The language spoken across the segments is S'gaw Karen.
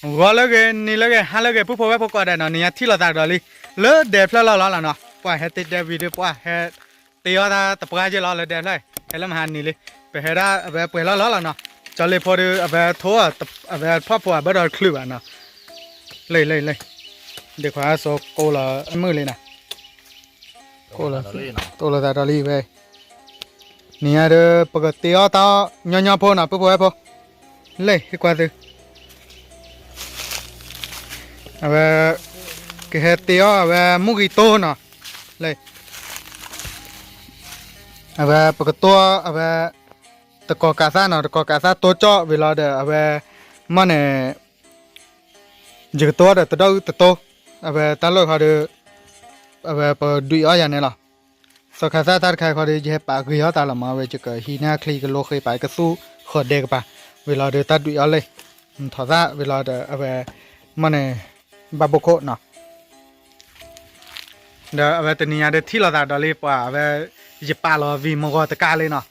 ဂီၤလၢဂ့ၤ နံၤလၢဂ့ၤ ဟါလၢဂ့ၤ ပုၢ်ဖိဝဲၢ်ဖိကိးဂၤဒဲးနီၤ, နံၤညါထံၣ်လိာ်သးဒီးလံ လၢဒဲဖျၢၣ်လီၢ်လီၤလီၤနီၤ, ပှၤဟဲတ့တဲဝံၤဒီး ပှၤဟဲတ့အီၣ်တၢ်တပှၢ်က့လီၤ လၢဒဲဖျၢၣ် ဟဲလၢမဟါနံၤလံ, ပဟဲဒၣ်အဝဲပှဲၤလီၢ်လီၢ်လီၤနီၤ, ကၠီလ့ဖိဒီး အဝဲထိၣ် အဝဲဖီၣ်ဖိအဘၢၣ်ဒီးတချုးဘၣ်နီၤ, လၢလၢလၢ, ဒ့ခွါစိကိလီၤအမုၢ်လံနီၤ, ကိလီၤ, တိၢ်လိာ်သးဒီးလံဝဲ နံၤညါဒီး ပကတ့အီၣ်တၢ်ညီညီဖိနီၤ ပုၢ်ဖိဝဲၢ်ဖိ, လၢဟ့ၣ်ကွၢ်သု, အဝဲ ကဟဲတ့အီၣ်အဝဲမုၢ်ဂံၢ်တိၢ်နီၤ, လၢ အဝဲပကတိၢ် အဝဲ တကီၤကးသၣ်နီၤ, တကီၤကးသၣ်တိၢ်ကၠီၣ်ဝံၤလီၤဒီး အဝဲ မ့ၢ်န့ၣ် ယကတိၢ်ဒီးတဒီအုၣ်တတိၢ်, အဝဲတၢ်လီၢ်ခီဒီး အဝဲပဒွံးအီၣ်ယၤန့ၣ်လီၤ. စီၤခါသၣ်တၢ်တခါခီဒီး ယဟဲပာ်ဂ့ၤအီၣ်တၢ်လီၤမး, အဝဲယကဟံးန့ၢ်ချံကလိဃ့ပာ်ကသူၣ်ဃၢၤဒဲကပၤ, ဝံၤလီၤဒီးတၢ်ဒွံးအီၣ်လံ, ထီၣ်သၣ်ဝံၤလီၤဒီး အဝဲ မ့ၢ်န့ၣ် ဘၣ်ဘိခိၣ်နီၤ ဒီးအဝဲတနံၤညါဒီးထံၣ်လိာ်သးဒီးလံ ပှၤအဝဲ ယပာ်လီၤဝံၤမဂီၤတကးလံနီၤ,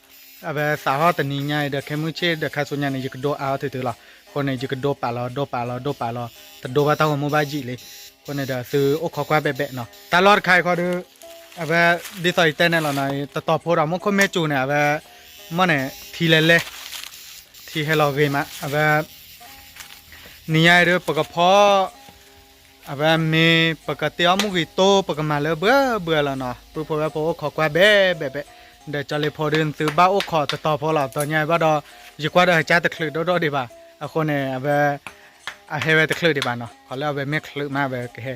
အဝဲစးထီၣ်တနံၤညါအံၤဒီး ခဲမုၢ်ဆ့ၣ်ဒီးခါဆူညါန့ၣ် ယကဒိအါအီၣ်တုၤတုၤလီၤ. အဃိန့ၣ် ယကဒိပာ်လီၤ ဒိပာ်လီၤ ဒိပာ်လီၤ တဒိဘၣ်တၢ်ဂီၤမူဘၣ်ယံာ်လံ. အဃိန့ၣ်ဒီးသုအိၣ်ခိးကွၢ်ဘဲဘဲနီၤ. တၢ်လီၢ်တခါအံၤဃီဒီး အဝဲ ဒ်သိးယတဲန့ၣ်လီၤနီၤ, တတီၤဖိဒီးမူခိၣ်မ့ၢ်စူၤန့ၣ် အဝဲ မ့ၢ်န့ၣ် ထံလဲၤလဲၤ ထံဟဲလီၤဂ့ၤမး အဝဲ နံၤညါအံၤဒီး ပကဖီ အဝဲမ့ၢ်ပကတ့အီၣ်မုၢ်ဂံၢ်တိၢ် ပကမၤလၢဘှဲဘှဲလီၤနီၤ. ပုၢ်ဖိဝဲၢ်ဖိအိၣ်ခိးကွၢ်ဘဲဘဲဘဲ, ဒီးကၠီလ့ဖိဒီး သုဘၣ်အိၣ်ခိးတတီၤဖိလီၤ. တတီၤညါအံၤဘၣ်ဒီး ယကွၢ်ဒီးဟဲကၢ်တချုးဒိၣ်ဒိၣ်ဒံးဘၣ်. အဃိန့ၣ် အဝဲ အဟဲဝဲတချုးဒံးဘၣ်နီၤ. ခီလၢအဝဲမ့ၢ်ချုးမး အဝဲကဟဲ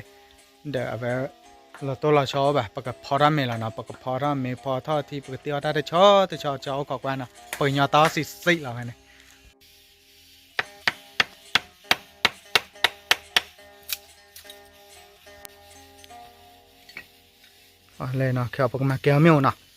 ဒီးအဝဲ လီၤတိၢ်လီၤဆီဘၣ်. ပကဖီထီၣ်မ့ၤလီၤနီၤ. ပကဖီထီၣ်မ့ၤ ဖီထီၣ်ထံ ပကတ့အီၣ်တၢ်တဆီတဆီ ကၠီအိၣ်ခိးကွၢ်နီၤ. ပကညီတၢ်အီၣ်စံးစံးလီၤဝဲန့ၣ် လဲၤနီၤ, ခဲအံၤပကမၤကဲအီၤမ့ၣ်အူနီၤ.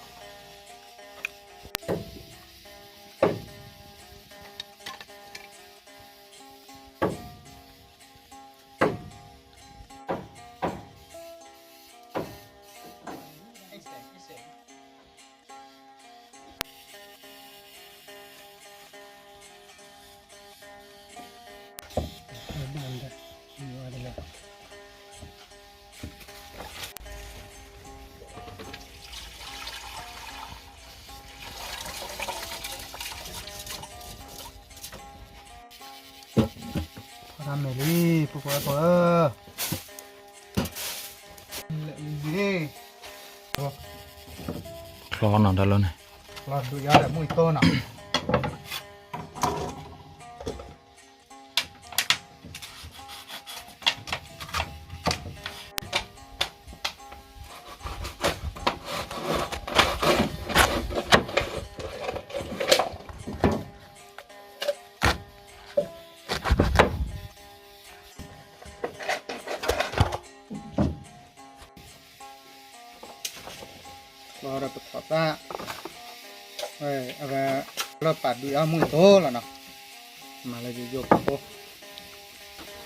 ဖီထီၣ်မ့ၤလံ ပုၢ်ဖိဝဲၢ်ဖိဧၢ, ချီနီၤတၢ်လီၢ်န့ၣ်, ချီဒုးယါဒီးမုၢ်အံၤတိၢ်နီၤ. လီၤဒီးပထီၣ်သၣ်, အဝဲ လၢပာ်ဒွံးအီၣ်မုၢ်အသိးလီၤနီၤ, မၤလၢယိယိဖိ တၢ်ကျၢၤ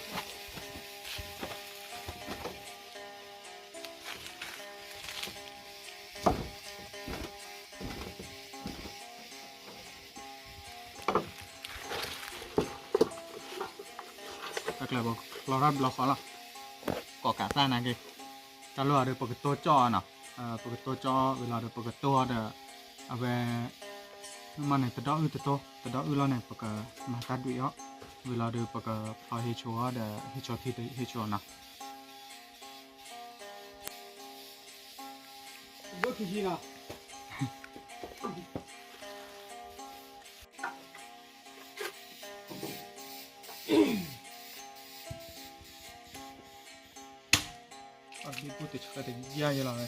ဘိ လီၤထီၣ်ဘျီဃီလီၤ, ကိးကးသၣ်နာ်က့, တၢ်လီၢ်အီၤဒီး ပကတိၢ်ကၠီၣ်အီၤနီၤ, ပကတိၢ်ကၠီၣ်အီၤဝံၤလီၤဒီး ပကတိၢ်အီၤဒီး အဝဲ မ့ၢ်န့ၣ် တဒီအုၣ်တတိၢ် တဒီအုၣ်လီၤန့ၣ် ပကမၤတၢ်ဒွံးအီၣ်, ဝံၤလီၤဒီး ပကဖျီဟ့ဆိအီၤဒီး ဟ့ဆိထံ ဟ့ဆိနီၤ. အဘ့ၣ်ဘူၣ်တဆှၢတယါယဲလီၤဝဲ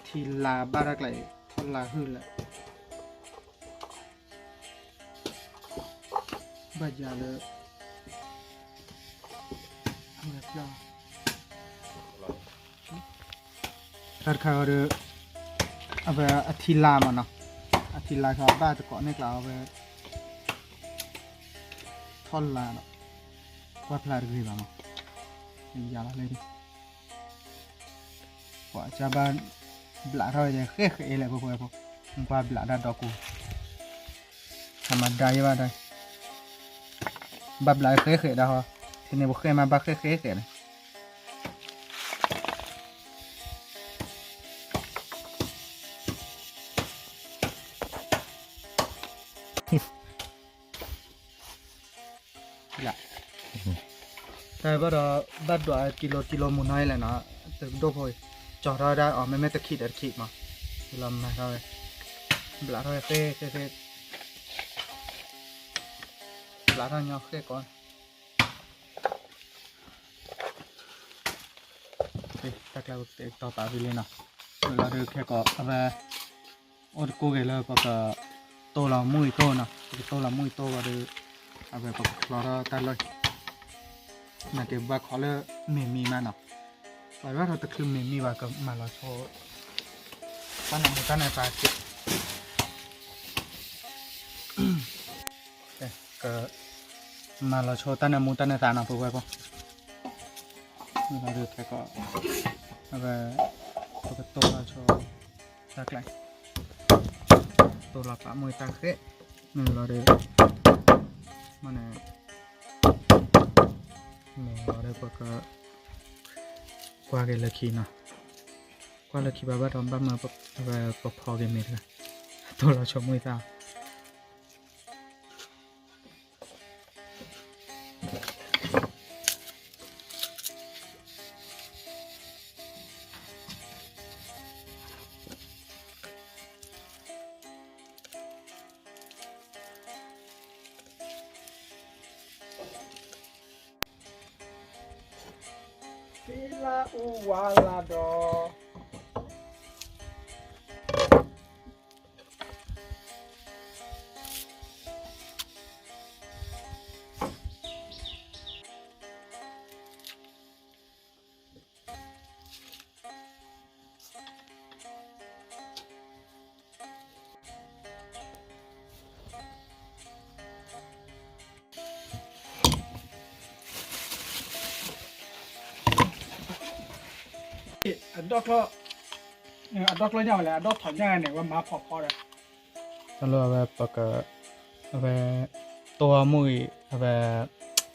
ထံလါဘၣ်တၢ်ကျါအံၤ ထီၣ်လါဟုၣ်လၢ ဘၣ်ယၤလၢ အဝဲပျၢ် တၢ်တခါအံၤဒီး အဝဲအထံလါမးနီၤ, အထံလါခီဘၣ်တကိးန့ၢ်ကျါအဝဲ ထီၣ်လါဒီး ကွၢ်ဖျါတဂ့ၤဘၣ်မး, ယၤလီၤလၢ ပှၤအကၢ်ဘၣ်ဘျးထီၣ်ဝဲဃဲဃဲအံၤလဲၣ် ဖိဖိဖိ, ကွၢ်ဘျးဒၣ်ဒီကိး ထမဒါယဲဘၣ်ဒၣ်, ဘၣ်ဘျးဃဲဃဲဒၣ်ဟီ, ဖဲန့ၣ်ပဃဲမးဘၣ်ဃဲဃဲဃဲန့ၣ် တၢ်ဘၣ်ဒီး ဘၣ်ဒွးကံလိကံလိမုၢ်နီၤအံၤလဲၣ်နီၤ, တဒိၣ်ဖိ, ကၠီထီၣ်ဝဲဒၣ်အီၤ မ့မ့ၢ်တခံးဒီးတခံးမး, လီၤမၤထီၣ်ဝဲ, ဘျးထီၣ်ဝဲဃဲဃဲဃဲ, ဘျးထီၣ်ညီဃဲကီး, တၢ်ကျါပကတဲတီၤပာ်ဝံၤလံနီၤ, လီၤဒီးခဲကီးအဝဲ အိၣ်တကိးဂ့ၤလၢပက တိၢ်လီၤမုၢ်အံၤတိၢ်နီၤ, ပကတိၢ်လီၤမုၢ်အံၤတိၢ်ဝံၤဒီး အဝဲပကဖျီထီၣ်တၢ်လီၢ်, နာ်က့ၤဘၣ်ခိးလၢမ့ၤမံမးနီၤ, ပှၤဘၣ်ဒီးတချုးမ့ၤမံဘၣ်ကမၤလီၤဆိ တၢ်နၢမူတၢ်နၢသးက့ၤ က မၤလီၤဆိတၢ်နၢမူတၢ်နၢသးနီၤ ပဝဲဖိ, မ့ၢ်လီၤဒီးခဲကီး အဝဲ ပကတိၢ်လီၤဆိ တၢ်ကျါ တိၢ်လီၤပာ်မုၢ်တၢ်ဃဲး မ့ၢ်လီၤဒီး မ့ၢ်န့ၣ် မ့ၢ်လီၤဒီးပက ကွၢ်က့ၤလၢခံနီၤ, ကွၢ်လၢခံဘၣ်ဘၣ်ဒီးဘၣ်မၢ အဝဲပဖီက့ၤမ့ၤတဂၤ တိၢ်လီၤဆိမုၢ်သၣ် သ့လၢအူဝါလၢဒီး အဒီၣ်ကျီၢ် အဒီၣ်ကျီၢ်ညါဝဲလဲၣ် အဒီၣ်ထီၣ်ညါန့ၣ် ဝဲမၤဖီၣ်ဖီဒီး တၢ်လၢအဝဲပက အဝဲ တိၢ်အီမုၢ်အံၤ အဝဲ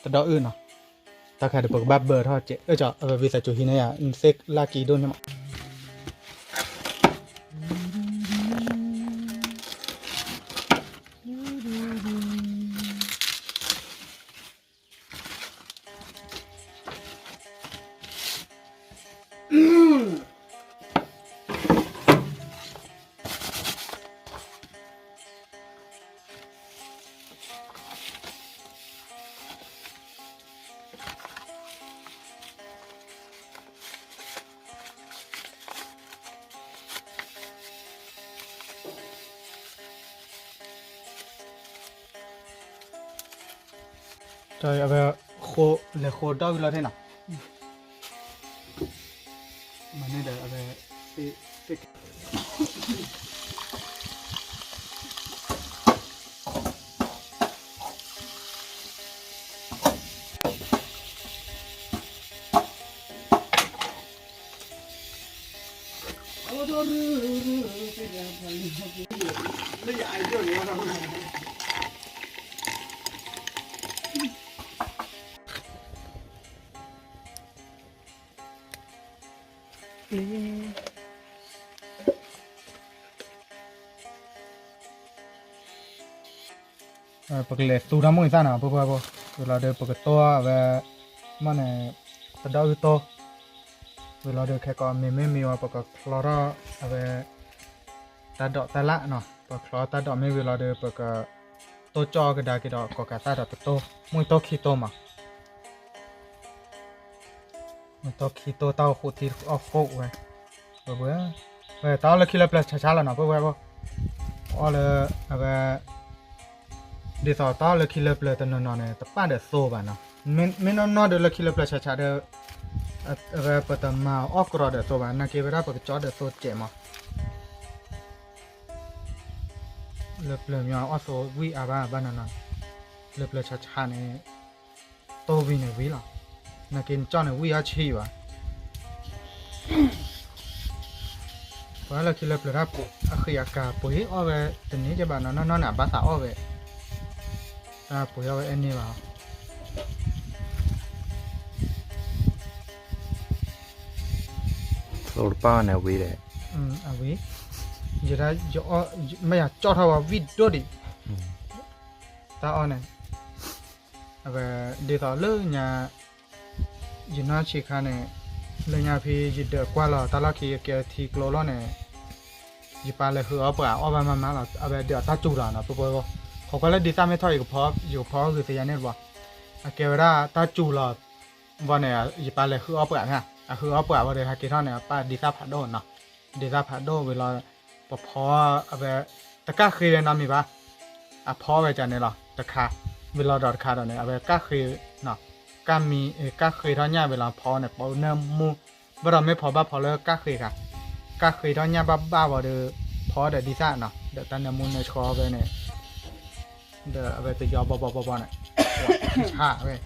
တဒီအုၣ်နီၤ တၢ်ခါဒီးပကဘၣ်ဘၢထီၣ်ကဲး အၢ ကၠီ အဝဲဝံသးစူၤဟံးန့ၢ်ယၤ နသ့ၣ်လၢကံဒိၣ်န့ၣ်မး တၢ်အဝဲ ဃိ လဲၤဃိဒီၣ်ဂုၢ်လီၤထဲနီၤ မၤန့ၢ်ဒီးအဝဲ သ့ၣ် သ့ၣ် ပကလဲၤသူတၢ်မိၢ်အံၤသၣ်နီၤ ဖိဖိဖိ ဝံၤလီၤဒီးပကတိၢ်အဝဲ မ့ၢ်န့ၣ် တဒီအုၣ်တိၢ်, ဝံၤလီၤဒီးခဲကိးမ့ၢ်မ့ၢ်မံဝဲ ပကချီထီၣ်အဝဲ တၢ်ဒိးတၢ်လၣ်နီၤ, ပချီတၢ်ဒိးမ့ၢ်ဝံၤလီၤဒီး ပကတိၢ်ကၠီၣ်ကဒါက့ၤဒီး ကိးကးသၣ်ဒီးတတိၢ်, မ့ၢ်တိၢ်ခံတိၢ်မး မ့ၢ်တိၢ်ခံတိၢ် တၢ်အိၣ်ဃိးထံအီၣ်ဃိးဝဲ, ပဝဲ ဝဲတၢ်အီၣ်လၢခံလၢပျၢၤဆါဆါလီၤနီၤ ပဝဲဖိ, အီၣ်လၢ အဝဲ ဒ်သိးတၢ်အီၣ်လၢခံလၢပျၢၤတနီၤနီၤန့ၣ် တပၣ်ဒီးသိဘၣ်နီၤ, မ့ၢ်နီၢ်နီၢ်ဒီးလၢခံလၢပျၢၤဆါဆါဒီး အဝဲပတမၤအီၣ်ကြီဒီးသိဘၣ်, နာ်က့ဝဲဒၣ်ပကကၠီဒီးသိစဲးမး လၢပျၢၤမ့ၢ်အီၣ်သိဝံၣ်အါဘၣ်ဘၣ်နီၤနီၤ, လၢပျၢၤဆါဆါန့ၣ် တိၢ်ဝံၤန့ၣ်ဝံၤလီၤ, နာ်က့နကၠီန့ၣ်ဝံၣ်အီၣ်ဆံးဘၣ်, ပှၤလၢခံလၢပျၢၤတၢ်အဃံအကၤပှ့ၤအီၣ်ဝဲတန့ၢ်ကဘၣ်နီၤ, နီၢ်နီၢ်န့ၣ် အဘၣ်သးအီၣ်ဝဲ, တၢ်ပှ့ၤအီၣ်ဝဲအဲၣ်န့ၢ်ဘၣ် သိတပၣ်န့ၣ်ဝံၤဒီး အဝံၤ, ယဒၣ်ယအီၣ်, မ့ၢ်ယကၠီထီၣ်ဝဲဝံၣ်ဒိၣ်ဒံး, တၢ်အီၣ်န့ၣ်, အဝဲ, ဒ်သိးလၢညါ, ယနီၢ်ဆံးခါန့ၣ်, လၢညါဖဲယဒၢးကွၢ်လီၤ တၢ်လီၢ်ခံအကဲထံကျိလီၤန့ၣ်, ယပၢ်လဲၤဃုအီၣ်ပှၤအီၣ်ဘၣ်မးမးလီၤ အဝဲဒၢးအတၢ်စူၤလီၤနီၤ ပှၤပှၤ, ဃိးကွၢ်လၢဒ်သၣ်မ့ၢ်ထီၣ် ယကဖီအီၣ်ဂုာ်သ့ယါန့ၣ်တဘျီ, အကဲဝဲဒၣ်တၢ်စူၤလီၤ ဘၣ်န့ၣ် ယပၢ်လဲၤဃုအီၣ်ပှၤမး, အဃုအီၣ်ပှၤဝဲဒီးဟဲက့ၤထီၣ်န့ၣ် အပၢ်ဒ်သၣ်ဖးဒိၣ်နီၤ, ဒ်သၣ်ဖးဒိၣ်ဝံၤလီၤ, ပဖီအဝဲ, တကၣ်ဃ့ဝဲနီတမံၤဘၣ်, အဖီဝဲကန့ၣ်လီၤ တခါ, ဝံၤလီၤဒီးတခါဒီးန့ၣ် အဝဲကၣ်ဃ့, ကၣ်မံ, ကၣ်ဃ့ထီၣ်ညၣ်ဝံၤလီၤဖီန့ၣ် ပနၢမူ, ဘၣ်ဒီးမ့ၢ်ဖီဘၣ်ဖီလၢကၣ်ဃ့ခါ, ကၣ်ဃ့ထီၣ်ညၣ်ဘၣ်ဘၣ်ဝံၤဒီး, ဖီဒီးဒ်သၣ်နီၤ ဒီးတၢ်နၢမူနၢဆှီဝဲန့ၣ် ဒီးအဝဲတယီဘီဘီဘီဘီန့ၣ်, ဆါဝဲ,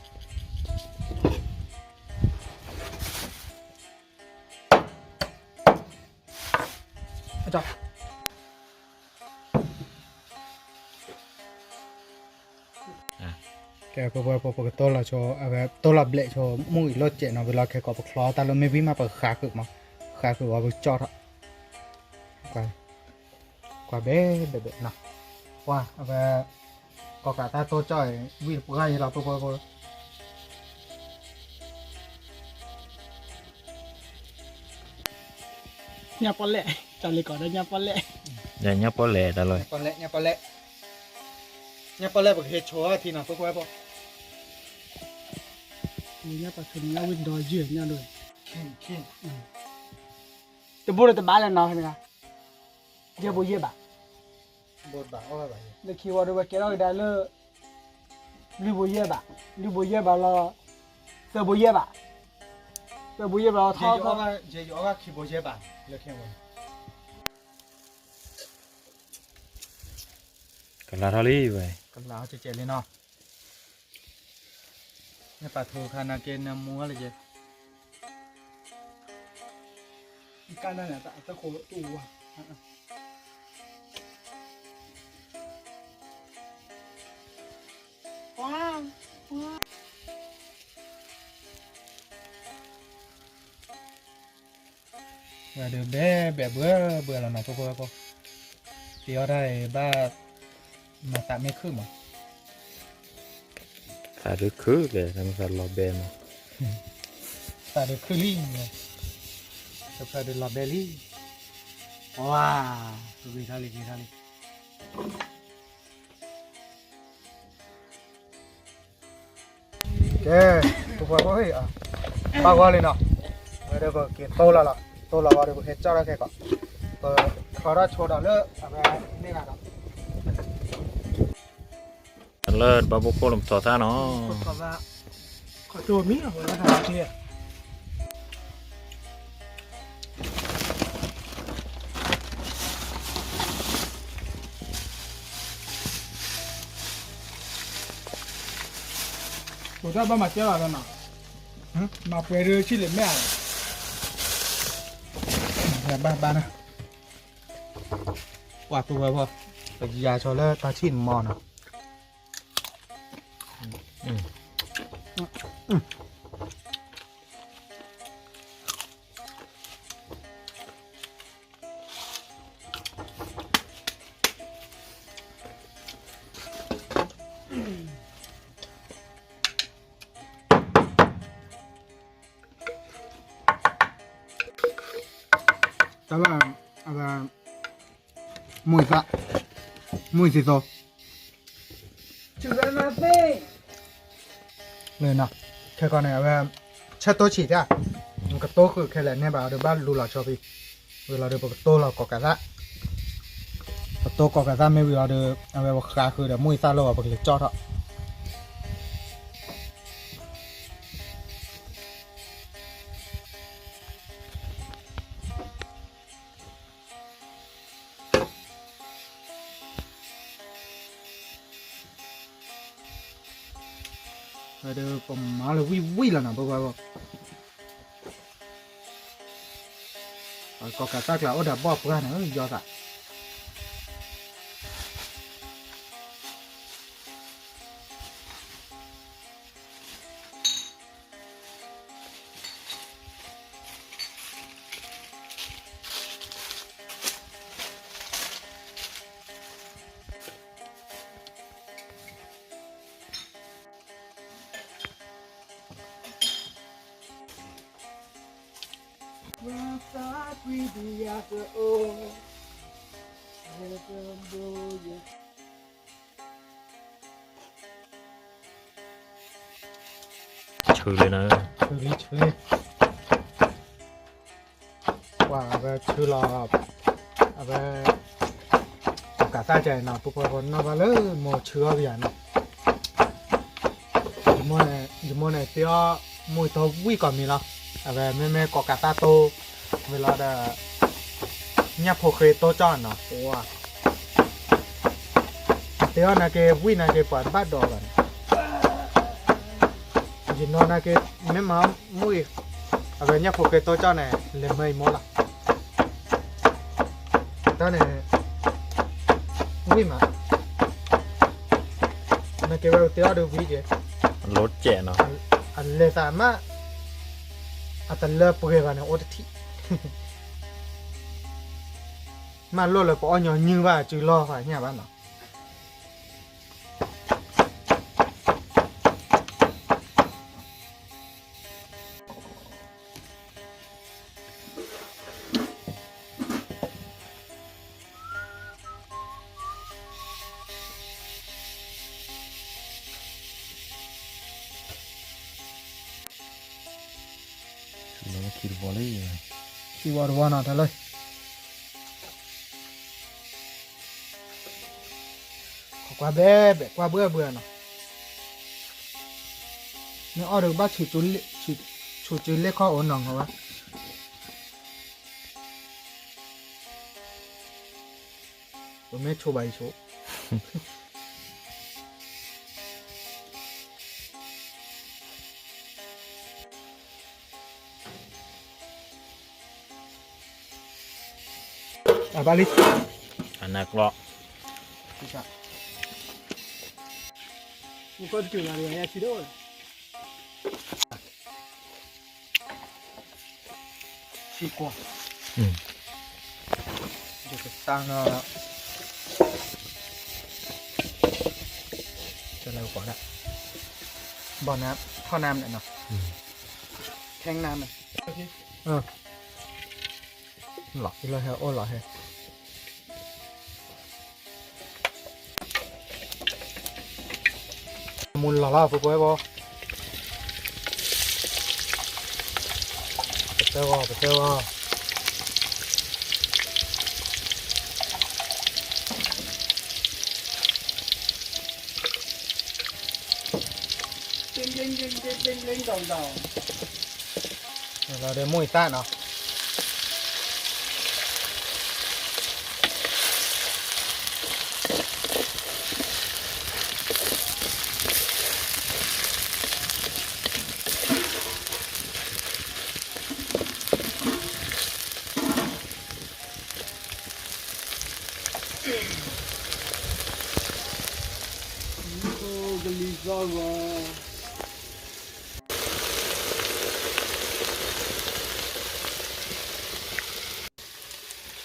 ကဲ ပပှဲပကတိၢ်လီၤဆိ, အဝဲတိၢ်လီၤဘျဲးဆိ မုၢ်အံၤလီၤစဲးနီၤ ဝံၤလီၤခဲကိးပချီတၢ်လၢမ့ၢ်ဝံၣ်မး ပဃါဃုာ်မး, ဃါဃုာ်ဝံၤပကကၠီထီၣ်, ကွၢ်ဘဲဘဲဘဲနီၤ, ပှၤအဝဲ, ကိးကးတၢ်တိၢ်ကၠီအံၤ ဝံၣ်တပှၢ်ယံၤလီၤ ပပှဲပှဲ ညၣ်ပီၣ်လဲၣ်, တၢ်လၢကိးဒီးညၣ်ပီၣ်လဲၣ်, ညၣ်ပီၣ်လဲၣ်တၢ်လီၤ, ညၣ်ပီၣ်လဲၣ်, ညၣ်ပီၣ်လဲၣ်ပကဟဲဆိအီထံနီၤ ပပှဲပှဲ, ညၣ်ပီၣ်ဆိန့ၣ် ညၣ်ဝံၣ်ဒီးယုၢ်ညၣ်ဒိၣ်, တဘိလၢတဘၣ်လၢနီၤ, ယဲၢ်ဘိယဲၢ်ဘး, လၢခံဝံၤဒီးဝဲကဲထီၣ်ကဒါလၢ လွံၢ်ဘိယဲၢ်ဘး, လွံၢ်ဘိယဲၢ်ဘးလီၤ, သၢဘိယဲၢ်ဘး, သၢဘိယဲၢ်ဘးလီၤထီၣ်, ယဲယအီၣ်ဘၣ်ခံဘိယဲၢ်ဘး, လၢခံဝံၤ ကလၤထီၣ်လံဝဲ, ကလၤထီၣ်ကဲကဲလံနီၤ, မ့ၢ်ပာ်ထူခါနာ်က့နၢမူလၢယဲ, ကၣ်နၢ်န့ၣ်တၢ်တခိၣ်တူၢ်ဝါ ဝဲဒုးဘဲဘဲဘှဲဘှဲလီၤနီၤ ပှၤပှၤပှၤ, ပအီၣ်တၢ်အံၤဘၣ်, မၤသးမ့ၢ်ခုၣ်မး, သးဒုးခုၣ်လဲၣ် သးလီၤဘဲမး, သးဒုးခုၣ်လံ, တဖျၢၣ်ဒုးလီၤဘဲလံ, ဝါ, ဂ့ၤထီၣ်လံ ဂ့ၤထီၣ်လံ. ကဲ, ပပှၤဖိ, ဘၣ်ဂီၢ်လံနီၤ, ဝဲဒၣ်ပက့ၤတိၢ်လီၤလီၤ, တိၢ်လီၤဂီၢ်ဒီးပဟဲကၠီထီၣ်ခဲကီး, ပခီထီၣ်ဆိဒီးလၢအဝဲန့ၢ်ဂၤဒီး, လၢတဘၣ်ဘိခိၣ်လၢပထီၣ်သၣ်နီၤ, ခီၣ်တိမံၤဝဲလၢထီၣ်သၣ်ချ့ ပတၢ်ဘၣ်မၤစၢၤဘၣ်နီၤ, မၤပှဲၤဒုးဆံၣ်လံမဲာ်, ဘၣ်ဘၣ်နီၤ, ပှၤပဝဲဖိ, ပယၤဆီလၢတၢ်ဆံၣ်မီၤနီၤ. တၢ်လၢ အဝဲ မုၢ်သၣ် မုၢ်သံသိ လၢနီၤ ခဲကီန့ၣ် အဝဲ ဆဲးတိဆံးတၢ် ကတိဃုာ်ခဲလၢာ်န့ၢ်ဘၣ်အီၤဒီး ဘၣ်လူလီၤဆီဖံ ဝံၤလီၤဒီး ပကတိလီၤကိးကးသၣ် ပတိကိးကးသၣ်မ့ၢ်ဝံၤအီၤဒီး အဝဲပဃါဃုာ်ဒီး မုၢ်သၣ်လီၤ ပကလဲၤကၠီၣ်ထီၣ် ဝဲဒီးပမၤလၢဝံၣ်ဝံၣ်လီၤနီၤ ပဝဲ ကိးကးသၣ်ကျါအိၣ်ဒီးဘီၣ်ပှၢ်န့ၣ် ယီသး ဆူလံနၤ, ဆူလံ ဆူလံ, ပှၤအဝဲဆူလီၤ, အဝဲ ကိးကးသၣ်ကဲနီၤ ပှၤပှၤနီၣ်ဘၣ်လၢမိၢ်ဆူအီၣ်ပယၤနီၤ, ယမိၢ်န့ၣ် ယမိၢ်န့ၣ် တ့အီၣ်မုၢ်တိၢ်ဝံၣ်ကိးမံၤလီၤ, အဝဲမ့မ့ၢ်ကိးကးသၣ်တိ ဝံၤလီၤဒီး ညၣ်ဖိဃ့တိကၠီၣ်နီၤ, တ့အီၣ်နာ်က့ ဝံၣ်နာ်က့ ပှၤတဘၣ်ဒိးဘၣ်န့ၣ်, ယနီၢ်နာ်က့ မ့ၢ်မၤမုၢ်အံၤ အဝဲညၣ်ဖိဃ့တိကၠီၣ်န့ၣ် လဲၤမၢအံၤမိၢ်လီၤ, တၢ်န့ၣ် ဝံၣ်မး နာ်က့ဝဲတ့အီၣ်ဒီးဝံၣ်က့ၤ လိကဲးနီၤ, အလဲၤသးမး အတလၢပှဲၤဘၣ်န့ၣ် အိၣ်တထံၣ်, မ့ၢ်လိၣ်လၢပအီၣ်ညီနုၢ်ဘၣ် စုလီၢ်ဖးညၣ်ဘၣ်နီၤ. ခံတဝီလံ, ခံဝီတဝီနီၤ တၢ်လၢ ကွၢ်ဘဲဘဲ ကွၢ်ဘှဲဘှဲနီၤ, မ့ၢ်အီၣ်ဒီးဘၣ် ဆိးကၠိလဲၣ်ခီၣ်အိၣ်နီၤ ငိဘၣ်, ပမ့ၢ်ဆိးဘၣ်အံၤဆိး အဘၣ်လံ, အနၢ်ကျီၢ်, မူကီၢ်တတုၤလီၤဒီး ယၤဆံဒိၣ်, ဆံကွၢ်, ယကစၢ်နီၤ, တလၢပှၤဒၣ်, ဘီၣ်နါ ထီၣ်နါမ့ၢ်နီၤ, ခဲနါမ့ၢ်, လီၤလၢဟဲအိၣ်လီၤဟဲ မူလီၤလီၤ ပှဲၤပှဲၤဘီ, ပတဲဝဲ ပတဲဝဲ, လီၤဒီးမိၢ်အံၤသၣ်နီၤ. ကလံၤသီၣ်ဂီၤ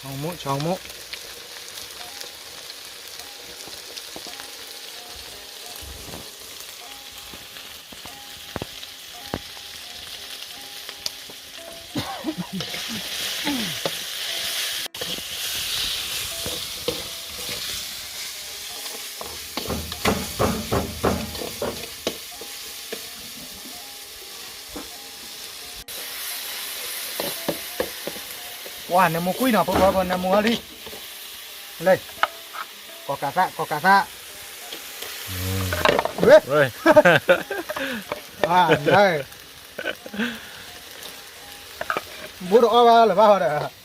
ဆီမိၣ် ဆီမိၣ်. ပှၤနမူကွံနီၤ ဖိဖိဖိ နမူဟီလံ, လၢ, ကီၢ်ကးသး ကီၢ်ကးသး, ဝဲ, လၢ, ဘူးတအီၣ်ဘၣ်လၢၤဘၣ်ဟီဒီး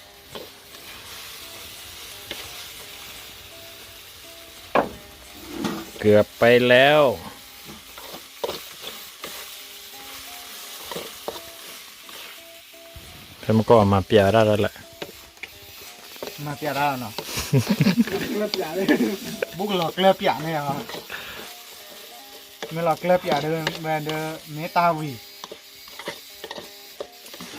เกือบไปแล้ว ဖဲမကီၢ်မၤပျးဒၣ်ဒၣ်လဲၣ်, မၤပျးဒၣ်လီၤနီၤ, ဘူးကလီၤကျၢၤပျးန့ၣ်, မ့ၢ်လီၤကျၢၤပျးဒီး ဝဲဒီး မ့ၢ်တၢ်ဝံၤ,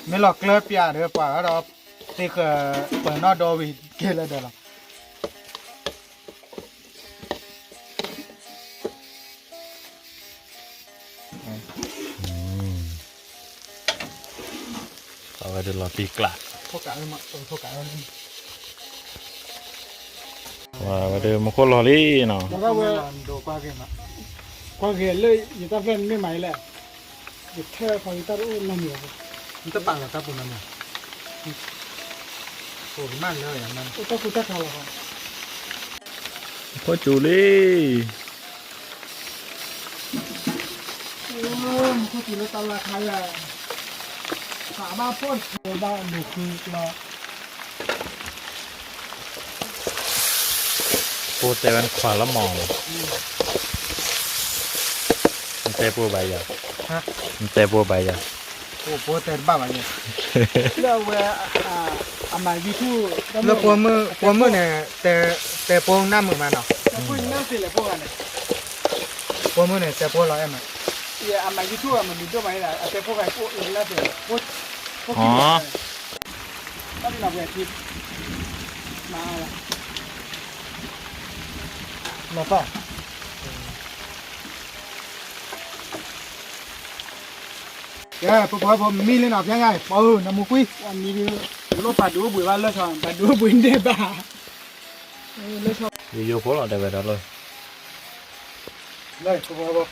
မ့ၢ်လီၤကျၢၤပျးဒီး ပှၤဒီး သ့ဃၢၤ ပၢၤနီၣ်ဒီဝံၤကဲလၢာ်ဒီးလီၤ. အဝဲဒၣ်လီၤတံၢ်ကျး, ဝဲဒၣ်မူခိၣ်လီၤလံနီၤ, ကွၢ်ဂ့ၤလၢယတၢ်ဖျၢၣ်န့ၣ်မ့ၢ်မၤအံၤလဲၣ်, ယထဲခီယတၢ်တအိၣ်နီတမံၤ, တပာ်လီၤတၢ်ပူၤနီတမံၤ, အိၣ်တၢ်ကူတၢ်ကၤလီၤ, ဖီၣ်ကၠူၤလံ မူခိၣ်စူၤလၢတၢ်လၢခါယၤ, သးဘၣ်ဖှီၣ်ထံးဘၣ်လူၤဃုလီၤ, ဖိတဲဝဲနခွါလၢမီၤလီၤ, နတဲဖိဘၣ်ယၤ, နတဲဖိဘၣ်ယၤ, ဖိတဲတဘၣ်ဘၣ်ယၤ, လၢအဝဲ အမၤ YouTube လၢပိာ်မုၣ်န့ၣ် တဲဖိနၢ်မုာ်မးနီၤ, ပိာ်မုၣ်န့ၣ် တဲဖိလီၤအဲၣ်မး, အမၤ YouTube အမၤမံၤဒိၣ်မးန့ၣ် အတဲဖိဂၤအိၣ်လၢတဲ, ဖိခံဂၤ, တၢ်ဒ်န့ၣ်ဝဲခံ, မၤ, လီၤသီၣ် ကဲ ပပှၤဖိမံလံနီၤ ဖျါညါအံၤ ပှၤဧၢ နမူကွံ, ပှၤမံဒုး လိၣ်ပာ်ဒိၣ်ဘှံးဘၣ်လၢဆီ ပာ်ဒိၣ်ဘှံးန့ၢ်ဘၣ်, လၢဆီ ယယိဖိလီၤတဲဝဲဒၣ်လၢ လၢပပှၤဖိ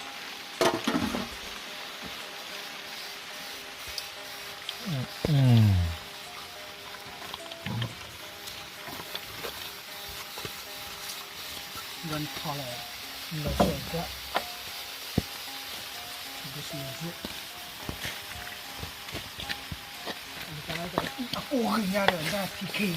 One color, no shortcut. This is it. အပူၤညါဒီး ဒၣ်ထံခံ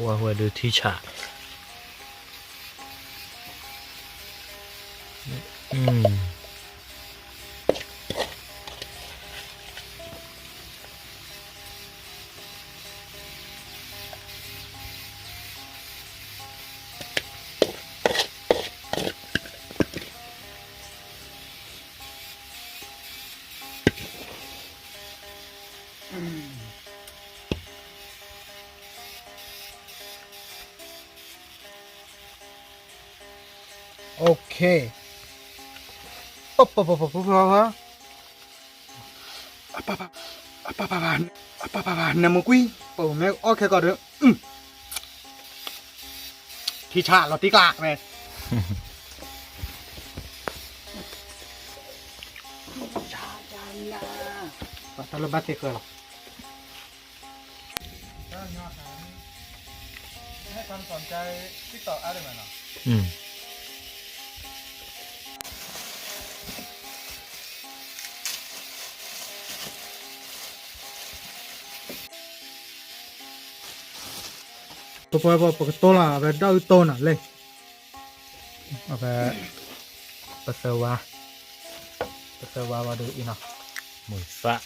ပဝဲဒုးထံဆး, Okay, ပပပပပပ အပပပပ နမူကွံ ပမ့ၢ်အီၣ်ခဲကီးဒီး ထံဆးလီၤတံၢ်ကျးဝဲ, တၢ်လၢဘၣ်သ့ၣ်ဃၢလီၤ. ให้ความสนใจ TikTok อะไรมาเนาะ อืม ပပှၤ ပကတိၤလီၤ အဝဲဒီးအုၣ်တိၢ်နီၤလံ, အဝဲ ပသၢဝါ, ပသၢဝါဝဲဒုးအံၤနီၤ, မုၢ်သၣ်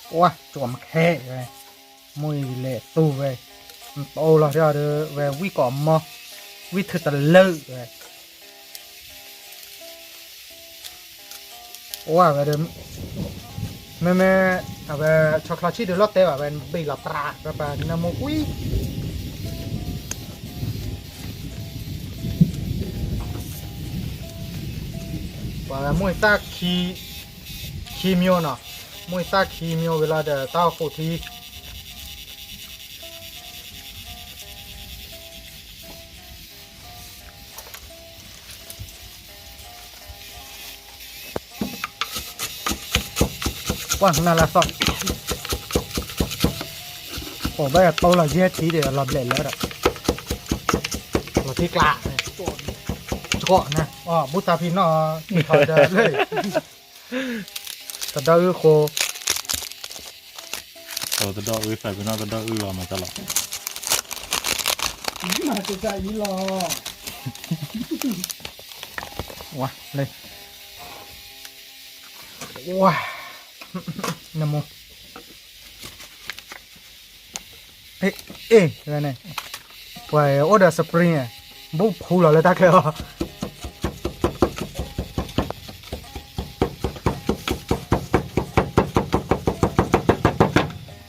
ပှၤ ကၠီမခဲဝဲ, မိၢ်အံၤလဲၤသူဝဲ, ပအိၣ်လီၤဒီး ဝဲဝံၣ်ကိးမီ, ဝံၣ်ထုးတလၢာ်ဝဲ, အိၣ်ဝဲဒီး မ့မ့ၢ် အဝဲ ဆီချီဆံၣ်ဒုးလီၤတဲာ်ဘၣ်ဝဲ ဘ့ၣ်လီၤပြးပြးပြး နၢမူကွံ ပှၤမူၢ်သၣ်ခံ ခံမျိုးနီၤ, မူၢ်သၣ်ခံမျိုးဝံၤလီၤဒီး တၢ်အိၣ်ဖှိၣ်ထံ ပှၢ်နၢ်လၢသီၣ်, ပှၤဘၣ်တိလီၤယဲၢ်ထံဒီး လီၤဘျဲးလၢဒီး လီၤထံကျါ, ကီးနၤ, အီၣ် ဘူၣ်သးဖံနီၣ် ထီဒီးလၢ တဒီအုၣ်ဃိ, တဒီအုၣ်သးဖံနီၣ် တဒီအုၣ်လီၤမၤတၢ်လီၤ, မၤတၢ်အံၤလီၤ, ဝါ, လၢ ဝါ, နမိၢ်, အ့ၣ်, အ့ၣ်, ပှၤအိၣ်ဒီး spring ဘူၣ်ဖူလီၤလၢတၢ်ချၢအီၤ,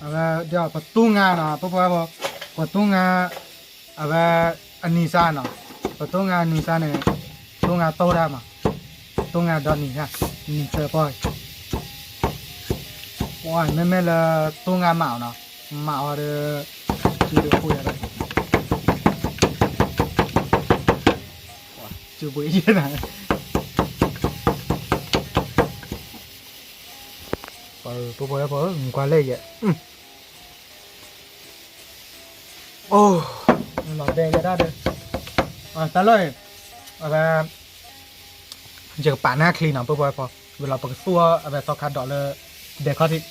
အဝဲဒီးပတူၢ်ငါနီၤ ပပှၤ, ပတူၢ်ငါ အဝဲ အနံၤစါနီၤ, ပတူၢ်ငါအနံၤစါန့ၣ် တူၢ်ငါတိၢ်တၢ်မး, တူၢ်ငါဒီနံၤစါ, နံၤစၢပီၢ်, ပှၤမ့မ့ၢ်လၢတူၢ်ငါမးအီၤနီၤ, မးအီၤဒီး စုဒုးဃိယၤဒီး စုဘှံးယဲၢ်နၤ, ပပှၤပှၤ ကွၢ်လဲၣ်ယဲၢ် အိၣ်, လီၤဘဲယဲဒၣ်ဒီး, တၢ်လီၢ်အံၤ, အဝဲ ယကပာ်န့ၢ်ချံနီၤ ပပှၤပှၤ, ဝံၤလီၤပကသူၣ်အီၤ အဝဲသီခါဒိးလၢ ဒဲခီၣ်ထံး,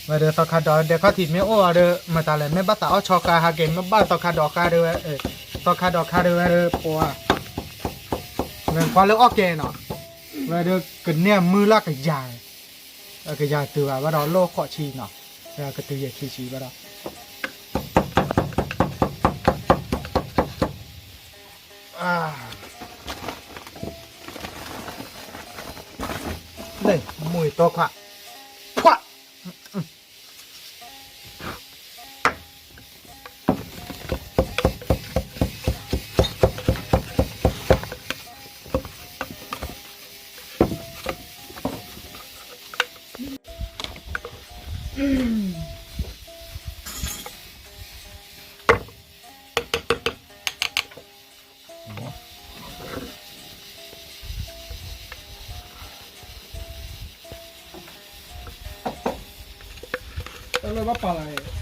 ဝဲဒီးသီခါဒိးဒဲခီၣ်ထံး မ့ၢ်အိၣ်အီၤဒီး မတၤလဲၣ် မ့ၢ်ဘၣ်သးအီၣ်ဆီခါဟးက့ၤ မ့ၢ်ဘၣ်သီခါဒိးခါဒီးဝဲ, သီခါဒိးခါဒီးဝဲဒီး ပှၤ ဝဲကွၢ်လၢအီၣ်ကဲနီၤ, ဝဲဒီးကန့ၢ်အမုၢ်လၢကယၤ, ကယၤတုၤဘၣ်ဝဲဒီး လၢဃိးဆံနီၤ, ကတုၤယဲၢ်ဆံဆံဘၣ်ဒီး လၢမူတီခွါ, ခွါ, တၢ်လၢဘၣ်ပာ်လီၤန့ၣ် ဆၢ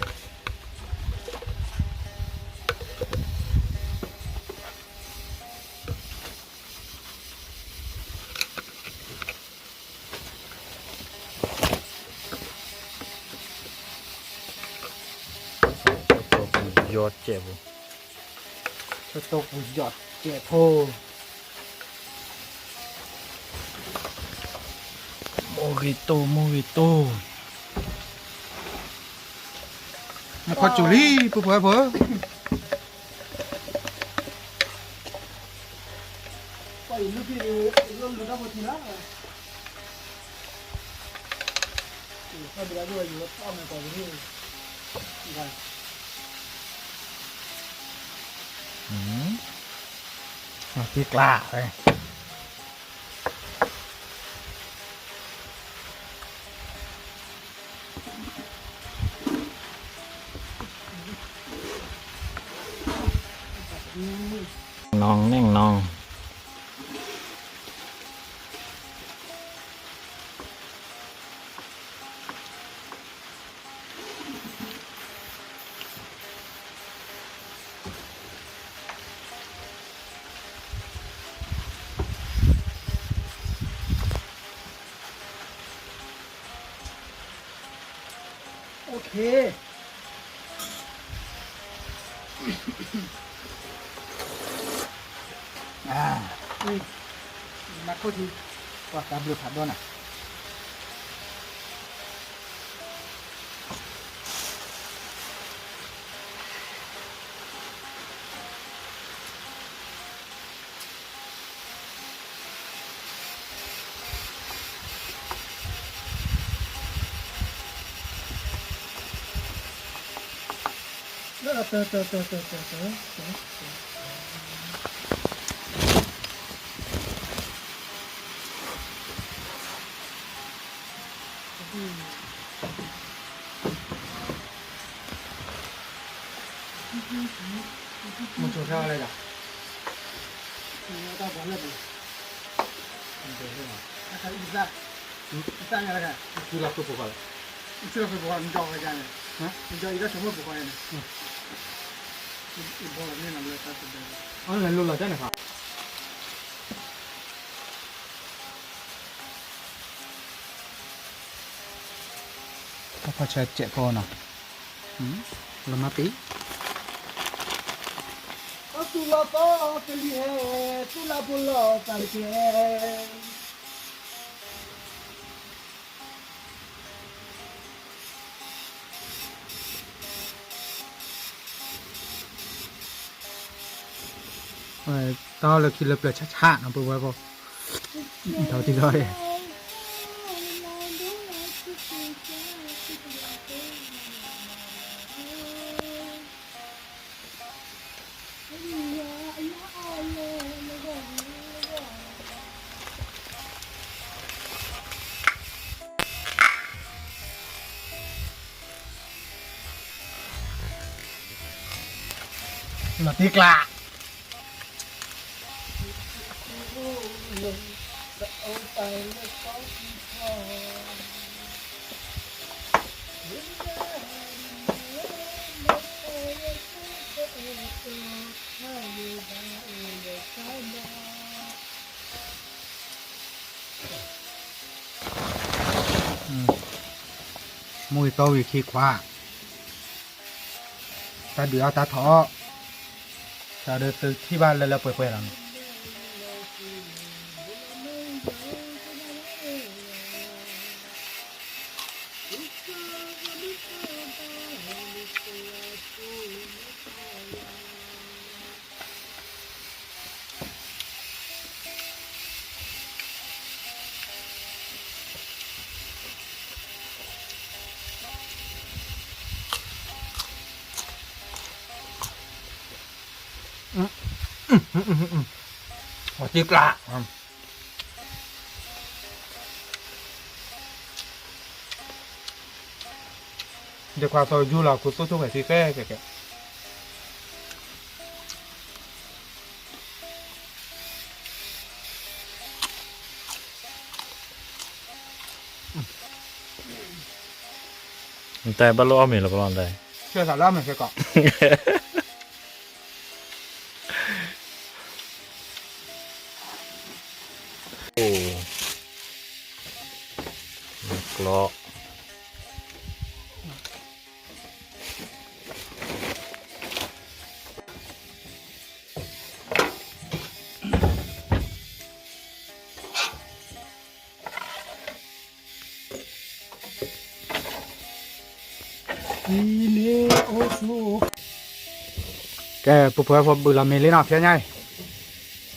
တိၢ်ပူၤယီၤစဲးဖိ, ဆၢတိၢ်ပူၤယီၤစဲးဖိ, မိၢ်ဂ့ၤတိၢ် မိၢ်ဂ့ၤတိၢ်, မုၢ်ခီစူၤလံ ပှၤပှၤပှၤ က့ၤကျါ နၢ်နီၢ် OK, မၤခိၣ်ထံ ပှၤကဘျုးဖးဒိၣ်နၤ. မ့ၢ်ဆိၣ်ထွဲအီၤလဲၣ်ဒီး, အတၢ်ပှၤလၢပူၤ, အတၢ်အံသၣ်, အံသၣ်ညါလၢက, အံလီၤဃုပူၤဃီလီၤ, အံလီၤဃုပူၤဃီ, နကၠီဝဲဒၣ်န့ၣ်, နကၠီအံသၣ်ဆိကမိၣ်ပူၤဃီန့ၣ်, အဘီလီၤန့ၣ်လီၤလၢတၢ်တဘဲ, အီၣ်လၢလိၣ်လီၤတၢ်န့ၣ်ဃီ တၢ်ဖီၣ်ဆၢစဲးဖိနီၤ, လီၤမၢ်ပ့ၤ, တၢ်သူၣ်လီၤသီကလံၤဟဲ, သူၣ်လၢ်ဖိလီၤသးတကဲ, တၢ်လၢခံလၢပျၢၤဆၣ်ဆၣ်နီၤ ပဝဲဖိ, ထီၣ်တံၢ်လီၤ, လီၤတံၢ်ကျး, မူဂ့ၤတီဂ့ၤခံခွါ, တၢ်ဒုးအီၣ်တၢ်ထီၣ်အီၣ်, ဒီးသုထံၣ်ဘၣ်လၢလၢပှဲၤပှဲၤလီၤန့ၣ် အီၣ်တံၢ်ကျး, ဒ်ခွါသီယူလီၤ ကူသိၣ်ထိၣ်ဖဲသံကဲကဲကဲ, နတၢ်ဘၣ်လိၣ်အီၣ်မ့ၤလၢပလီၢ်နတၢ်, ဆၢသးလၢအီၣ်မ့ၤစ့ၢ်ကီး အိၣ်, ကျီ ကဲ ပှၤဖိဝဲၢ်ဖိဘုးလီၤမ့ၤလံနီၤ ဖဲညါအံၤ,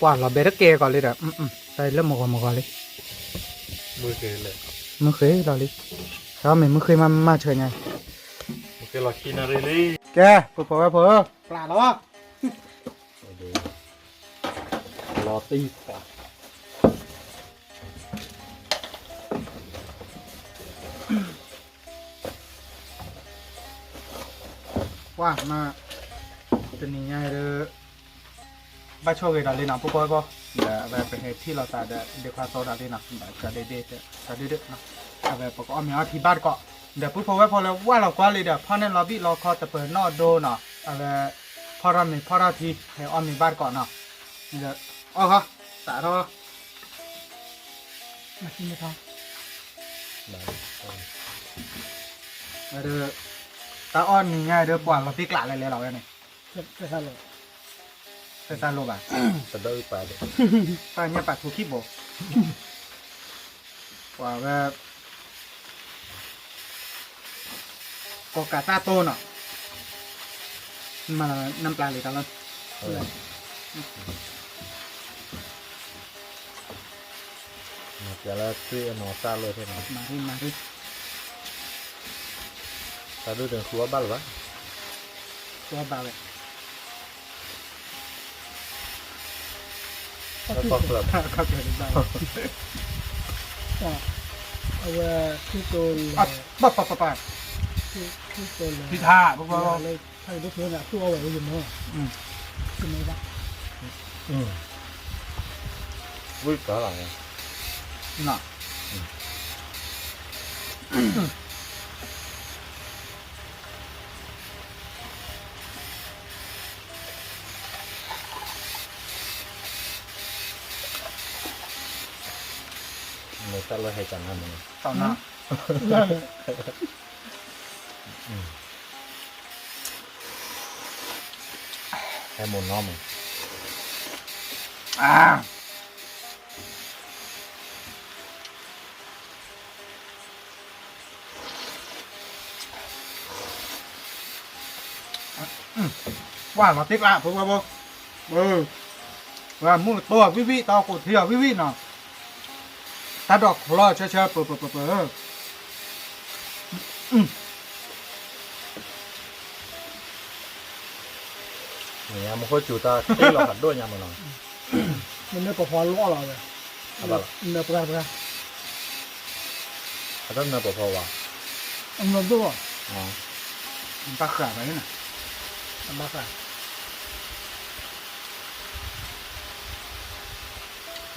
ပှၤလီၤဘဲတကဲကီးလံဒီး တၢ်လၢမဂီၤမဂီၤလံ, မုၢ်ဃ့လီၤလံ, တၢ်မ့ၢ်မုၢ်ဃ့မးမးဆၢညါအံၤ, ကဲ ပှၤဖိဝဲၢ်ဖိဧၢ ပျၢ်လီၤ, လီၤတံၢ်ခွါ ပှၤမၤ တနံၤညါအံၤဒီး ဘၣ်ဆိၣ်ဂ့ၤဒီးလံနီၤ ပှၤဖိဝဲၢ်ဖိ, ဒီးအဝဲပဟဲထံၣ်လိာ်သးဒီး ဒ့ခွါသီဒီးလံနီၤ ဒီးကဒ့ဒ့ ကဒ့ဒ့နီၤ, အဝဲပကအီၣ်မ့ၤအီထံဘၣ်တကိး, ဒီးပှၤဖိဝဲၢ်ဖိလၢဝၢ်လီၤကွၢ်လံဒီး ဖီၣ်န့ၢ်လီၤဘံၣ်လီၤခီတပၢၤနီၣ်ဒိနီၤ အဝဲ ဖီၣ်ထီၣ်မ့ၤဖီၣ်ထီၣ်ထံ ဟဲအီၣ်မ့ၤဘၣ်တကိးနီၤ, ဒီးအီၣ်ဃီ သးထီၣ် မၤသံမ့ၢ်ထီၣ် ဒီး တၢ်အီၣ်နံၤညါဒီး ပှၤလီၤတံၢ်ကျးလဲၤလဲၤလီၤဝဲန့ၣ်, သၢသၢလိဘၣ်, ပှၤညါပာ်ထူခံဘိ, ပှၤဝဲ ကိးကးတၢ်တိၢ်နီၤ, မၤနပျၢ်လံတၢ်လီၤ, မၤပျၢ်လၢသွံၣ်အနီၢ်တၢ်လိၢ်သ့ၣ်နီၤ, မၤရံမၤရံ, တၢ်ဒိၣ်တုာ်ဃုအီၣ်ဘၣ်လၢၤဘၣ်, ကီဘၣ်ဝဲ, ခီၣ်ချၢၣ်တဘၣ်ဝဲ, အဝဲထံတိၤလဲၤ, ပၢ်ပၢ်ပၢ်ပၢ်, ထံတိၤလဲၤ, ဖံထါ, လၢဖးယိၤဒိၣ်ဖဲန့ၣ် အသူၣ်အီၣ်ဝဲဝဲယမ့ၢ်, ယမ့ၢ်ဘၣ်, ဝံၣ်ကၢလီၤ, မ့ၢ်တၢ်လၢဟဲကနၤမ့ၢ်, ဟဲမိၢ်နီၢ်မ့ၢ်, ပှၢ်လီၤတံၢ်ကျါ ဖိဝဲဖိ, မူကတိၤဝံၣ်ဝံၣ် တၢ်ကိးထံအီၤဝံၣ်ဝံၣ်နီၤ, တၢ်ဒိးချီဆၢဆၢပၢၤပၢၤပၢၤပၢၤ, မ့ၢ်ညါမူခိၣ်စူၤတၢ်တ့ၢ်လီၤဖးဒိၣ်ညါမ့ၢ်နီၤ, မ့မ့ၢ်ပဖီလီၢ်လီၤဝဲ, မ့ၢ်ပှၢ်ပှၢ်, အတၢ်နၢပဖီဝါ, အနၢဒိၣ်, တၢ်ဃာ်ဘၣ်န့ၣ်, အဘၣ်ဃာ်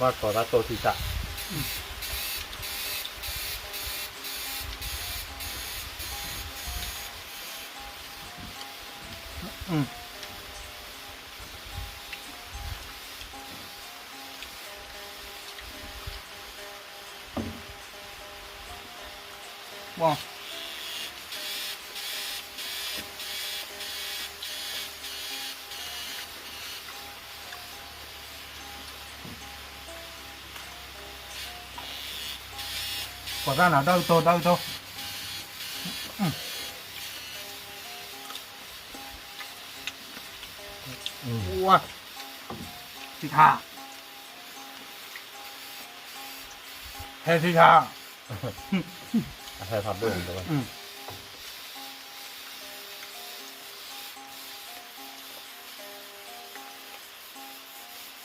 ဘၣ်ထီတၢ်တိၢ်ထံၣ်တၢ်, ကိးတၢ်နီၤ ဒီကတိၤ ဒီကတိၤ, ဝါ, ထံထါ, ဟဲထံထါ, အဟဲထီၣ်ဒိၣ်န့ၣ်တဝဲ, မ့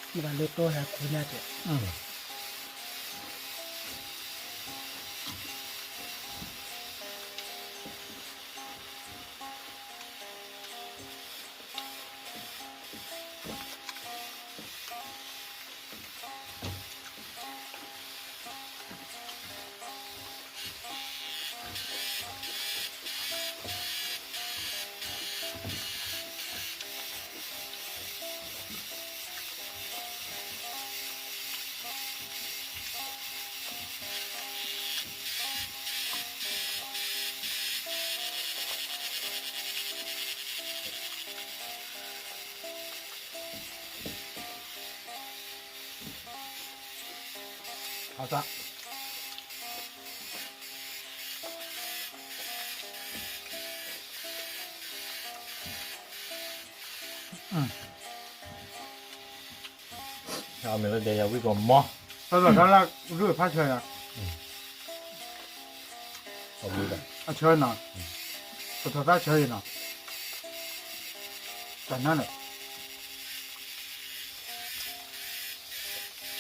ၢ်တၢ်လၢတိၢ်ဟဲခူညါကဲး, အသး အမ့ၢ်လၢဒဲးယၤဝံၣ်ကီးမီၤ, တၢ်လၢဒုးဖးဆၢယၤ, အဆၢနီၤ, ပထီၣ်တၢ်ဆၢအံၤနီၤ, တၢ်နါန့ၣ်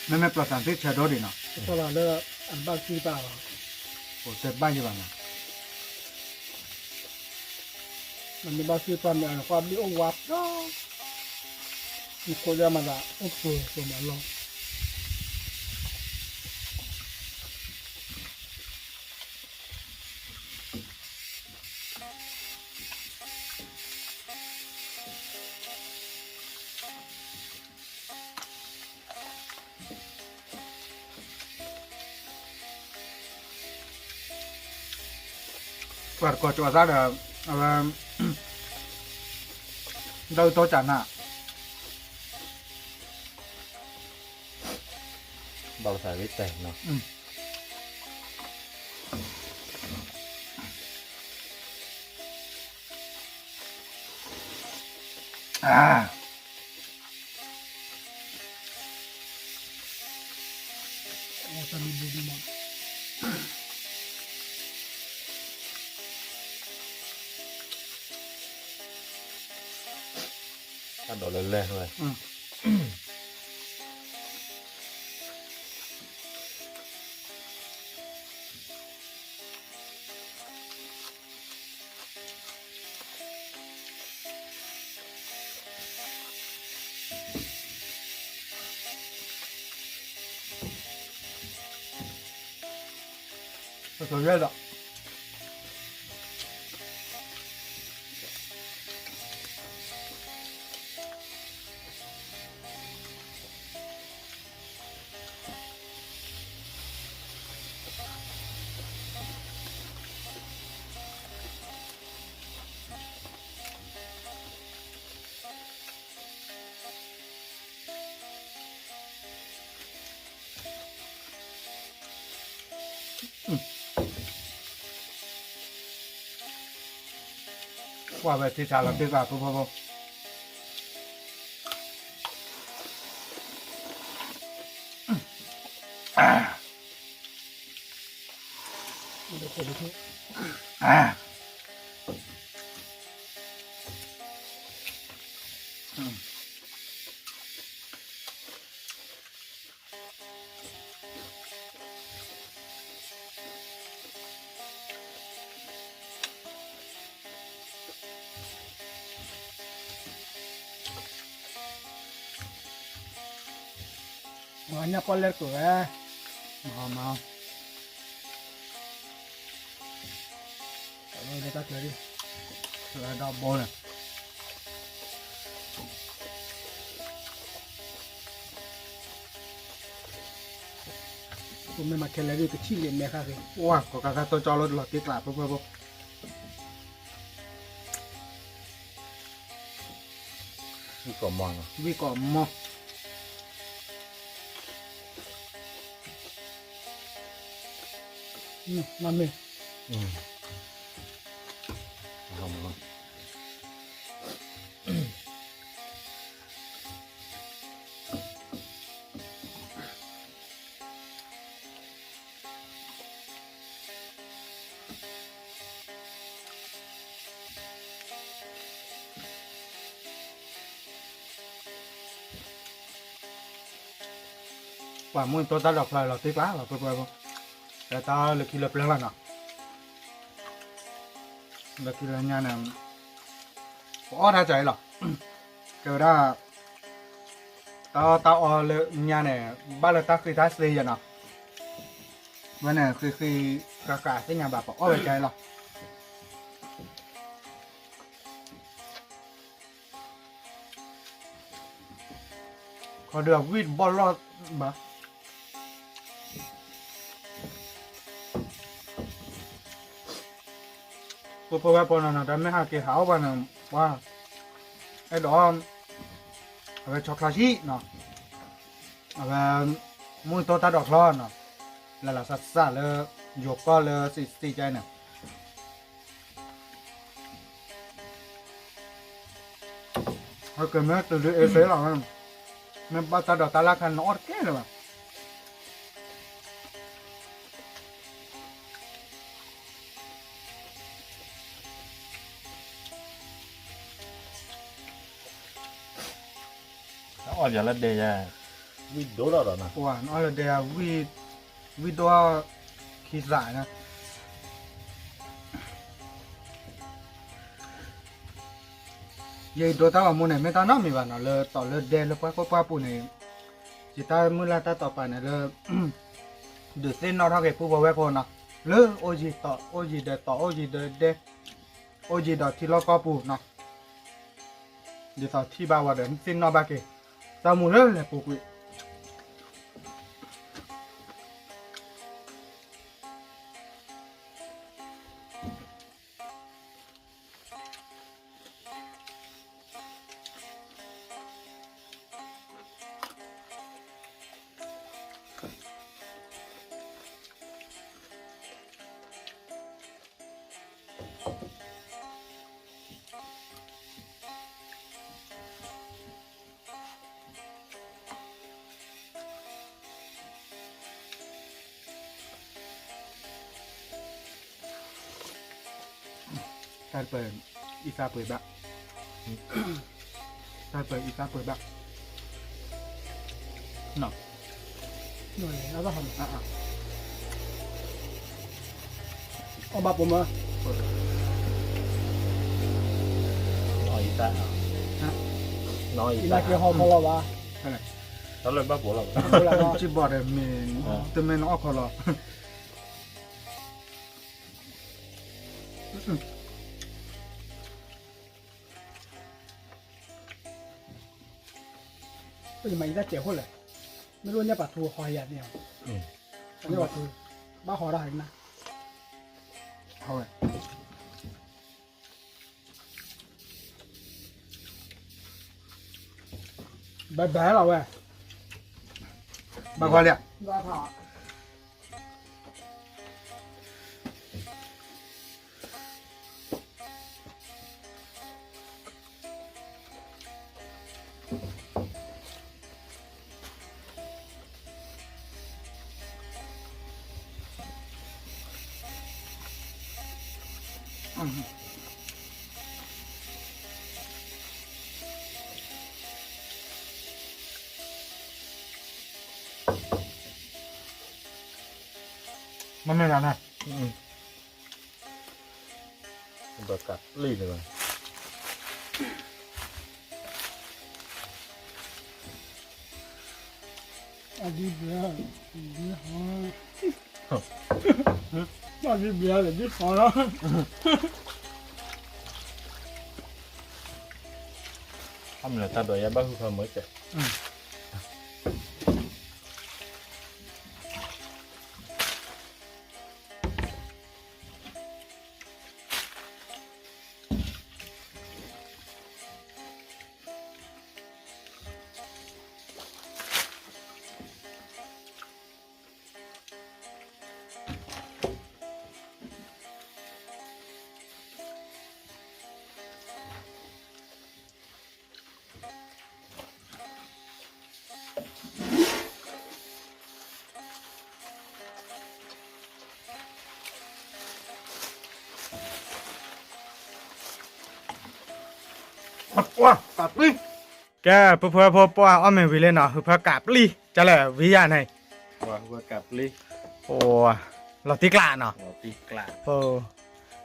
မ့မ့ၢ်ပျၢ်သးသ့ဆၢဒိၣ်ဒံးနီၤ, တၢ်လၢအဘၣ်သံပာ်လီၤ, အိၣ်တဲဘၣ်ယံၤဘၣ်နီၤ, မ့ၢ်ဘၣ်သံပာ်မ့ၢ်အကွၢ်ဘျုးအိၣ်ဝါပျီ, မ့ၢ်ကိးယါမးသးအိၣ်ပှဲၤပှဲၤမးလီၤ. ပှၤတကိးကၠီသၣ်ဒီး အဝဲ ဒီးတီကၢ်နၢ် ဘၣ်သးဂ့ၤတဲနီၤ. တၢ်ဒိးလၢလဲၢ်ဝဲ ကစီၤယဲၢ်ဒီး ကွၢ်ဝဲထံဆးလီၤတ့ၢ်ကျါဖိဖိဖိ မၤညၣ်ပီၣ်လဲၣ်တကိးဝဲ မၤမၤ တၢ်ကျၢၤဒ် ကျၢၤဒီဘိန့ၣ် ပမ့ၢ်မၤခဲလၢာ်ဒ်ကထံၣ်လံာ်မဲခါဃ့ ဝါ ကီၢ်ကးသၢကၠီလၢလီၤတ့ၢ်ကျါဖိဖိဖိ ဝံၣ်ကီးမီၤနီၤ ဝံၣ်ကီးမီၤ မ့ၢ် ပှၤမူတီတၢ်ဒိးဖျါလီၤတ့ၢ်ကျါလီၤ ပှၤပှၤပှၤ တၢ်လၢခံလၢပျၢၤလီၤနီၤ လၢခံလၢညါန့ၣ် ပအီၣ်တၢ်စၢ်အံၤလီၤ ကဲဝဲဒၣ် တၢ်အီၣ်တၢ်အီလၢညါန့ၣ် ဘၣ်လၢတၢ်ဃ့တၢ်စ့ယဲနီၤ ဝဲန့ၣ်ဃ့ဃ့ဃာ်ဃာ်သ့ၣ်ညါဘၣ် ပအီၣ်ဝဲစၢ်အံၤလီၤ ခီဒုးအဝံၣ်တဘီၣ်လီၢ်ဘၣ် ပဖိဝဲပနီၤနီၤ တၢ်မ့ၢ်ဟးက့ၤဟးအီၣ်ဘၣ်န့ၣ် ပှၤ အဲၣ်ဒိး အဝဲဆီချီဆံနီၤ အဝဲ မူတီတၢ်ဒိးဖျါနီၤ လၢလၢစးစးလၢ ယိၤကီၢ်လၢစံးစံးကါန့ၣ် ဟဲက့ၤမ့ၢ်တုၤဒုးအ့ၣ်သ့လီၤ မ့ၢ်ဘၣ်တၢ်ဒိးတၢ်လၢ်ခါန့ၣ်အီၣ်တကဲလၢၤဘၣ် အီၣ်ယၤလၢဒဲယၤ ဝံၣ်ဒိၣ်ထီၣ်ဒီးနီၤ ပှၤအီၣ်လၢဒဲယၤ ဝံၣ်ဒိၣ်ခံသးနီၤ ယဲအံၤဒိတၢ်ဂီၤမူန့ၣ် မ့ၢ်တၢ်နီတမံၤဘၣ်နီၤ လၢတီၤလၢဒဲလၢပှၢ်ခိၣ်ပှၢ်ပူၤန့ၣ် ယတၢ်မုၢ်လၢ်တၢ်တိာ်ပာ်န့ၣ်လၢ ဒုးသ့ၣ်နီၣ်ထီၣ်က့ၤပူဖိဝဲၢ်ဖိနီၤ လၢအိၣ်ယံၤတီၤ အိၣ်ယံၤဒီးတီၤ အိၣ်ယံၤဒီးဒဲ အိၣ်ယံၤဒီးထံလီၢ်ကီၢ်ပူၤနီၤ ဒ်သိးထံၣ်ဘၣ်ဝဲဒီးသ့ၣ်နီၣ်ဘၣ်က့ၤ တၢ်မူလၢလဲၤပူၤကွံာ် တၢ်တပၢၢ် အံသၣ်ပှဲၤဘၣ် တၢ်ပၢအံၤတၢ်ပၢဘၣ်, နီၤ, အဘၣ်ဟီ, အီၣ်ဘၣ်ပိမၢ, အံၤတၢ်, အံၤတၢ်ကဲဟီဖီလီၤဘၣ်, တၢ်လၢဘၣ်ပိလီၤ, စံၣ်ဘီၣ်ဒီးမ့ၢ်, တမ့ၢ်နအီၣ်ခီလီၤ. ပယမၤအံၤတၢ်စဲးဃိလဲၣ်, မ့ၢ်လိၣ်ညၣ်ပာ်ထူဟီယၤန့ၣ်, ညၣ်ပာ်ထူ, ဘၣ်ဟီဒၣ်ဟဲကနၣ်, ဘၣ်ဘၣ်လီၤဝဲ, ဘၣ်ကွၢ်လံ, မ့ၢ်မ့ၢ်လီၤန့ၣ်, ဘၣ်ကးပျံၤန့ၣ်ဘၣ်, အဒံဘျါ, ဒ်ဟီ, အဒံဘျါလၢဒ်ဟီလီၤ, အမ့ၢ်လၢတၢ်ဒိးယၤဘၣ်ဟုၣ်ဖးမၢကဲး ကဲ ပဖိဝဲၢ်ဖိ ပှၤအီၣ်မ့ၤဝံၤလံနီၤ ဟုးဖၢကးပျံၤ ကလဲၣ်ဝံယၤန့ၣ် လီၤတံၢ်ကျးနီၤ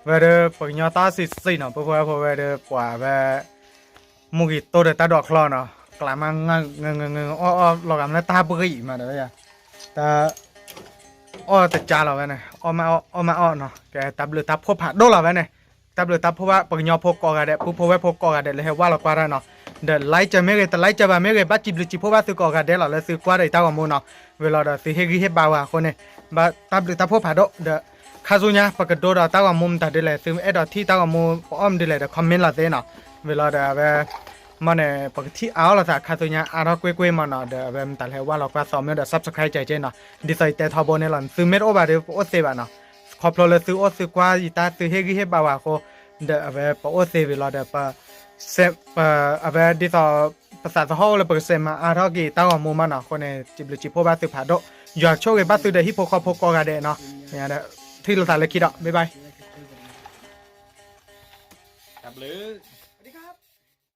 ဝဲဒၣ်ပှၤကညီတၢ်စံးစံးနီၤ ပဖိဝဲၢ်ဖိဝဲဒၣ်ပှၤဝဲ မူဂံၤတိၢ်ဒီးတၢ်ဒိးချီနီၤ ကျးမး အီၣ်အီၣ်လီၤဂာ်မးလၢတၢ်ပှံၤမးဒီး တၢ် အီၣ်တကၢလီၤဝဲန့ၣ် အီၣ်မးအီၣ်နီၤ ကဲတၢ်ဘျုးတၢ်ဖှိၣ်ဖးဒိၣ်လီၤဝဲန့ၣ် တၢ်ဘျုးတၢ်ဖှိၣ်ဘၣ် ပှၤကညီဖိကိးဂၤဒဲး ပုၢ်ဖိဝဲၢ်ဖိကိးဂၤဒဲး လၢဟဲဝၢ်လီၤကွၢ်တၢ်နီၤ ဒီး like စၢၤမ့ၢ်ဂ့ၤ တ like စၢၤဘၣ်မ့ၢ်ဂ့ၤ ဘၣ်စံးဘျုးစံးဖှိၣ်ဘၣ်သုကိးဂၤဒဲးလီၤ လၢသုကွၢ်ဒီးတၢ်ဂီၤမူနီၤ ဝံၤလီၤဒီးသုဟ့ၣ်ဂံၢ်ဟ့ၣ်ဘါဝဲအဃိန့ၣ် ဘၣ်တၢ်ဘျုးတၢ်ဖှိၣ်ဖးဒိၣ် ဒီး ခါဆူညါ ပကဒိဒီးတၢ်ဂီၤမူမတၤဒ်လဲၣ် သုအဲၣ်ဒိးထံၣ်တၢ်ဂီၤမူ ပအီၣ်မနုၤလဲၣ်ဒီး comment လီၤသ့နီၤ ဝံၤလီၤဒီးအဝဲ မ့ၢ်န့ၣ် ပကထံၣ်အါအီၣ်လိာ်သးခါဆူညါအါထီၣ်ကွ့ၢ်ကွ့ၢ်မးနီၤ ဒီးအဝဲမတၤလဲၣ်ဝၢ်လီၤကွၢ်သီမ့ၢ်ဒီး subscribe ကဲက့နီၤ ဒ်သိးယတဲထီဘိန့ၣ်လီၤ သုမ့ၢ်တအိၣ်ဘၣ်ဒီး ပအိၣ်သ့ဘၣ်နီၤ ခီဖျိလၢသုအိၣ်သုကွၢ်ယတၢ်သုဟ့ၣ်ဂံၢ်ဟ့ၣ်ဘါဝဲအဃိ ဒီးအဝဲပအိၣ်သ့ဝံၤလီၤဒီး ပ အဝဲဒ်သိး ပသးသဟီၣ်အိၣ်လၢပကစဲးမၤအါထီၣ်က့ၤတၢ်ဂီၤမူမးနီၤ အဃိန့ၣ် စံးဘျုးစံးဖှိၣ်ဘၣ်သုဖးဒိၣ် ယွၤဆိၣ်ဂ့ၤဘၣ်သုဒီးဟံၣ်ဖိဃီဖိကိးဂၤဒဲးနီၤ ထံၣ်လိာ်သးလၢခံဒီး ဘၣ်ဘၣ် တၢ်ဘျုး